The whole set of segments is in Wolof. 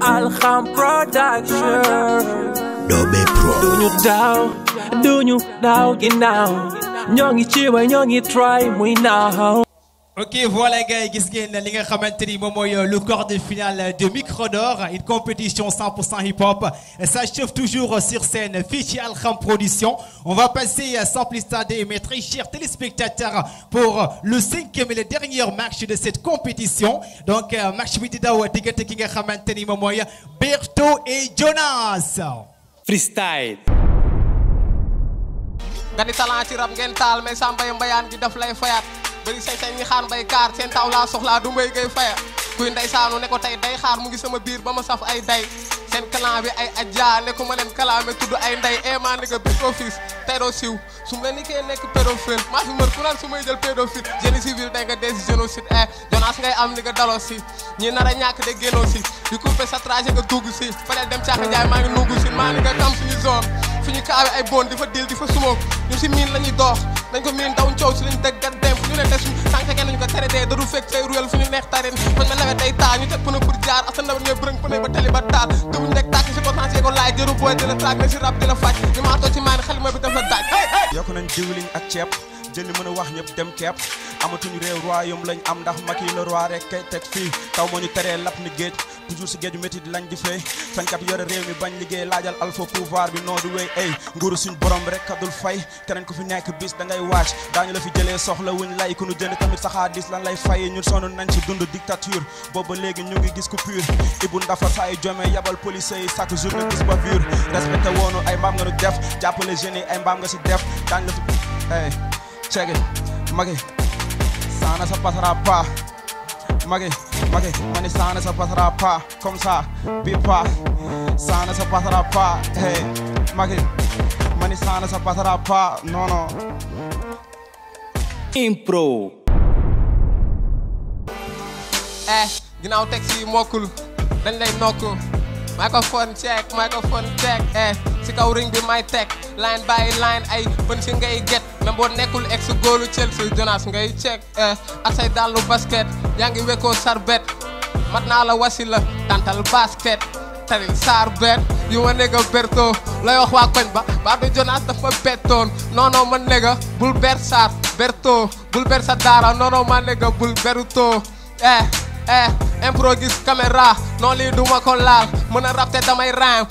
Alham Production. Dobe Pro. Do you now, ginnaaw ñoo ngi ci way ñoo ngi try muy naaw. Ok, voilà gars, gis ngeen li nga xamanteni moom mooy le quart de finale de Micro d'Or, une compétition 100% hip-hop. Ça chauffe toujours sur scène, fii ci Alham Production. On va passer sans plus tarder, mes très chers téléspectateurs, pour le 5e et le dernier match de cette compétition. Donc match bi di daw diggante ki nga xamanteni moom mooy Berto et Jonas. Freestyle. nga di talent ci rap ngeen taal mais sa mbay mbayaan gi daf lay fayat bari say ñi xaan bay kaar seen taw laa soxlaa du mbay gay faya kuy ndey saanu ne ko tey day xaar mu ngi sama biir ba ma saf ay day seen clan bi ay adja ne ko ma leen kalaame tudd ay ndey ema ni nga big office tey doo siiw su mu la ni kee nekk pédophile maa fi mër ku naan su may jël pédophile génie civil day nga des génocide Jonas ngay am ni nga daloo si ñi nar a ñàkk de génnoo si di coupé sa trajet nga dugg si faleel dem caaka jaay maa ngi nugg si maa ni nga tam suñu zone fi ñu kaawe ay bon di fa dil di fa sumoog ñu si miin la ñuy dox dañ ko miin daw coow si lañ dëgg gat dem fu ñu leen des tànk kenn ñu ko tere dee dadu fekk say ruyal fu ñu neex tarin fañ ma lewe day taa ñu teg pëna pour jaar asa ndaw ne bërëng pëne ba tali ba taal gëmuñ nekk tàkk si potentiel ko laay jëru booy di la traag ne si rap di la faj ñu maa too ci maan xalima bi daf la daaj yokk nañ diwlin ak ceeb jël li mën a wax ñëpp dem kepp amatuñu réew royaume lañ am ndax Macky le roi rek kay teg fii taw moo ñu teree lapp ni géej toujours si géeju métti lañ di fay fenkat yore réew mi bañ liggéey laajal alpha pouvoir bi noo du wéy ay nguuru suñ borom rek kadul fay keneen ku fi nekk bis da ngay wàcc daañu la fi jëlee soxla wuñ lay ku nu jënd tamit saxaadis lan lay fay ñun sonn nañ si dund dictature booba léegi ñu ngi gis coupure Ibou Ndafa say jome yabal police yi chaque jour nga gis bavure respecté woonu ay mbaam nga nu def jàppale jeunes yi ay mbaam nga si def daañ la fi ay check it Macky ça ne se passera pas Macky mani ça ne se passera pas comme ça bi pas ça ne se passera pas hey Macky mani ça ne se passera pas non Impro. ginnaaw taxi mokkul dañ lay nokk microphone check si kaw ring bi may teg line by line ay bën si ngay get même boo nekkul ex góolu Chelsea Jonas ngay check ak say dallu basket yaa ngi wekkoo sarbet mat naa la wasila tantal basket taril sarbet yu ma nega Berto lay wax waa koñ ba baadu Jonas dafa bettoon non ma nega bul ber sar Berto bul ber sa daara non ma nega bul Berto impro gis caméra non lii duma ko laal mën a rap te damay raam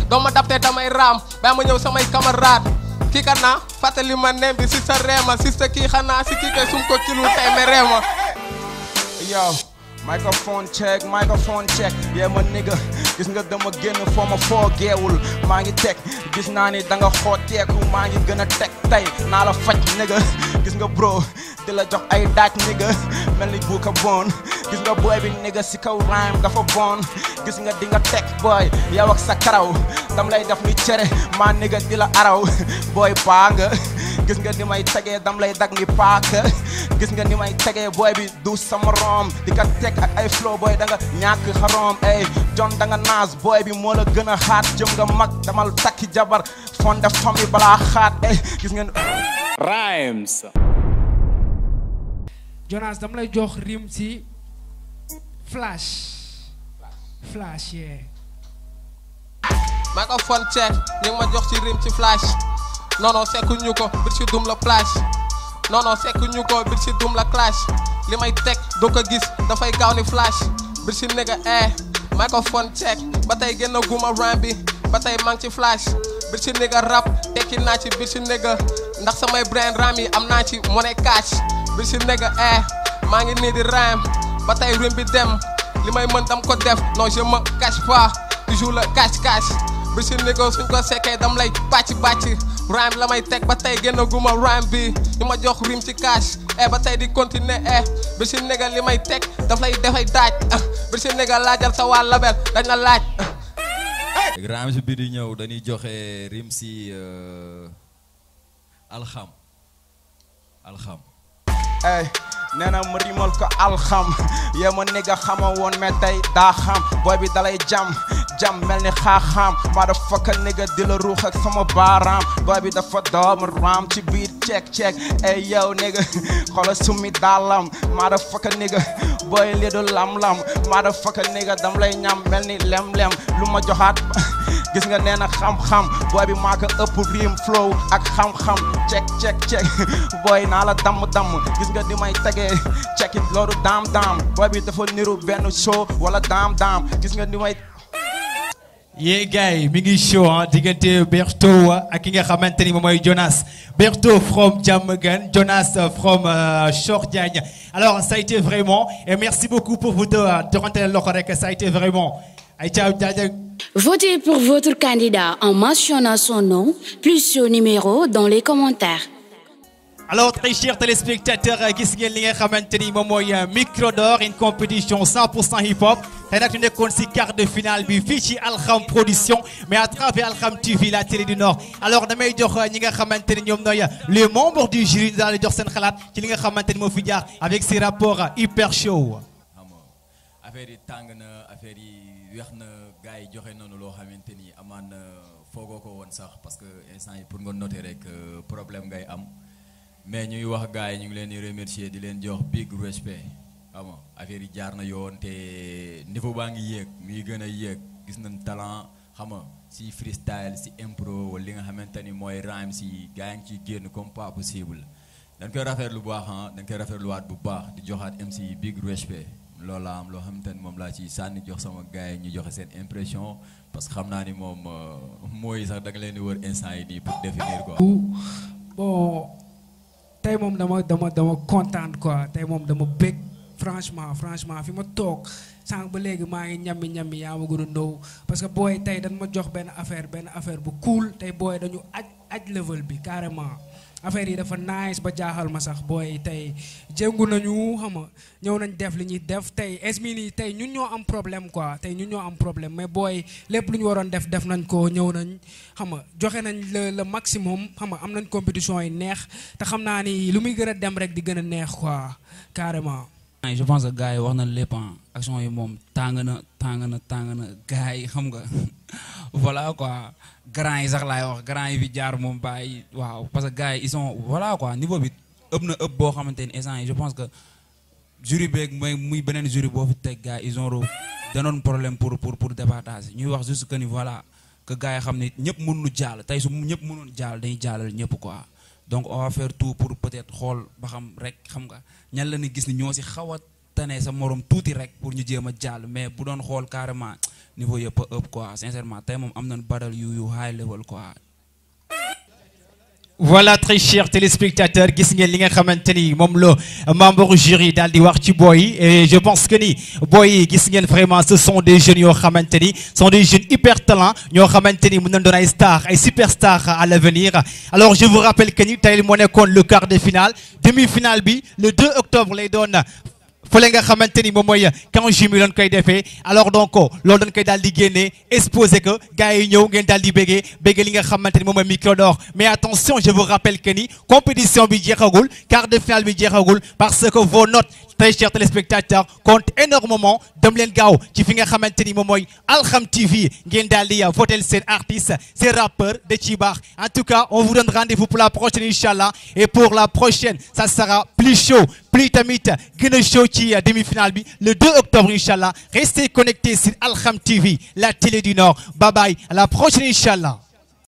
doo ma dab te damay raam ba ma ñëw samay camarade kii ka naa fàttali ma nem bi si sa reema si sa kii xanaa si kii kay sum ko kilu tey me reema yow microphone check yeah ma nigga gis nga dama génn foo ma foogeewul maa ngi teg gis naa ni da nga xooteeku maa ngi gën a teg tey naa la faj nigga gis nga bro di la jox ay daaj nigga mel ni buuka bon gis nga boy bi nigga si kaw rhyme dafa bon gis nga di nga teg boy yow ak sa karaw dam lay def ni cere maa nigga di la araw boy paa nga gis nga ni may tegee dam lay dag ni paaka gis nga ni may tegee boy bi du sama rom di ka teg ak ay flow boy da nga ñàkk xarom ay John da nga naas boy bi moo la gën a xaat jëm nga mag damal takki jabar fonde famille balaa xaat ay gis nga Rhymes. Jonas dama lay jox rim ci flash yeah microphone check ñu ngi ma jox ci rim ci flash non sekku ñu ko bir ci dum la flash non sekku ñu ko bir ci dum la clash li may teg doo ko gis dafay gaaw ni flash bir ci nigga microphone check ba tey génn guma rhyme bi ba tey maa ngi ci flash bir ci nigga rap tekki naa ci bir ci nigga ndax samay brand ram yi am naa ci money cash bir ci nigga maa ngi nii di rhyme ba tey rim bi dem li may mën dam ko def non je me cache pas toujours le cache bir ci nigga suñ ko sekkee dam lay bàcc rhyme la may teg ba tey génn guma rhyme bi ñu ma jox rim ci cash ba tey di continuer bir ci nigga li may teg daf lay defay daaj bir ci nigga laajal sa waa label dañ la laaj Rhymes bi di ñëw dañuy joxe rim si Alham ay nee na ma rimal ko alxam yee ma nigga xama woon mais tey daa xam boy bi dalay jam mel ni xaaxaam maa da fakka nigga di la ruux ak sama baaraam boy bi dafa doom raam ci biir check hey yow nigga xoolal sumi daalam motherfucker nigga boy li du lam motherfucker nigga dam lay ñam mel ni lem lu ma joxaat gis nga nee na xam-xam boy bi maa ko ëpp rim flow ak xam-xam check boy naa la damm gis nga di may tegee check it loolu daam boy bi dafa niru benn show wala daam gis nga di may yee gars yi mi ngi show ah diggante Berto ak ki nga xamante ni moom mooy Jonas Berto from Diamaguène Jonas from Chor Diagne alors ça a été vraiment et merci beaucoup pour vous deux de rentrer loxo rek ça a été vraiment ay ciao jaajëf. Votez pour votre candidat en mentionnant son nom plus son numéro dans les commentaires. Alors très chers téléspectateurs gis ngeen li nga xamante ni moom mooy Micro d'Or une compétition 100% hip hop tey nag ñu nekkoon ci quart de finale bi fii ci Alxam Production mais à travers Alxam TV la télé du Nord alors damay jox ñi nga xamante ni ñoom ñooy les membres du jury daal di jox seen xalaat ci li nga xamante ni moo fi jaar avec ces rapports hyper show. affaire yi tàng na affaire yi weex na gars yi joxe nañu loo xamante ni amaan foogoo ko woon sax parce que instant yi pour nga noter rek problème ngay am. mais ñuy wax gars yi ñu ngi leen di remercier di leen jox big respect xam nga affaire yi jaar na yoon te niveau baa ngi yéeg mi ngi gën a yéeg gis nañ talent xam nga si freestyle si impro wala li nga xamante ni mooy rhyme si gars yi ngi ciy génn comme pas possible dañ koy rafetlu bu baax ah dañ koy rafetluwaat bu baax di joxaat MC big respect loolu la am loo xamante ni moom laa ci sànni jox sama gars yi ñu joxe seen impression parce que xam naa ni moom mooy sax da nga leen di wër instant yi nii pour définir quoi. bon. tey moom dama kontaan quoi tey moom dama bég franchement fi ma toog sànq ba léegi maa ngi ñammi yaa ma gën a nëw parce que booy tey dañ ma jox benn affaire bu cool tey booy dañu aj level bi carrément affaire yi dafa nice ba jaaxal ma sax booy tey jéngu nañu xam nga ñëw nañ def li ñuy def tey esmi nii tey ñun ñoo am problème quoi tey ñun ñoo am problème mais booy lépp lu ñu waroon def nañ ko ñëw nañ xam nga joxe nañ le maximum xam nga am nañ compétition yi neex te xam naa ni lu muy gën a dem rek di gën a neex quoi carrément. je pense que gars yi wax na lépp action yi moom tàng na gars yi xam nga voilà quoi grand yi sax laay wax grand yi fi jaar moom bàyyi waaw parce que gars yi ils sont voilà quoi niveau bi ëpp boo xamante ni instant yi je pense que jury beeg muy beneen jury boo fi teg gars yi ils ont danoon problème pour départager ñuy wax juste que ni voilà que gars yi xam ne ñëpp mënuñu jàll tey su ñëpp mënoon jàll dañuy jàllal ñëpp quoi donc on va faire tout pour peut-être xool ba xam rek xam nga ñan la ni gis ni ñoo si xaw a tane sa morom tuuti rek pour ñu jéem a jàll mais bu doon xool carrément niveau yëpp a ëpp quoi sincèrement tey moom am nañ badal yu high level quoi. Voilà très chers téléspectateurs gis ngeen li nga xamante ni moom la membre jury daal di wax ci boy yi et je pense que ni boy yi gis ngeen vraiment ce sont des jeunes yoo xamante ni sont des jeunes hyper talent ñoo xamante ni mën nañ doon ay stars ay superstars à l'avenir alors je vous rappelle que ni tey moo nekkoon le quart de finale demi-finale bi le 2 octobre lay doon fële nga xamante ni moom mooy quand jumy doon koy defee alors donc loolu dañ koy daal di génne exposé que gars yi ñëw ngeen daal di béggee li nga xamante ni moom mooy Micro d'Or mais attention je vous rappelle que ni compétition bi jeexagul quart de finale bi jeexagul parce que vos notes très chers téléspectateurs comptent énormément dem leen gaaw ci fi nga xamante ni moom mooy Alxam TV ngeen daal di voter seen artistes seen rappeurs de ci baax en tout cas on vous donne rendez-vous pour la prochaine inchallah et pour la prochaine ça sera plus chaud plus tamit gën a chaud ci demi-finale bi le 2 octobre inchallah restez connectés sur Alxam TV la télé du Nord bye bye à la prochaine inchallah.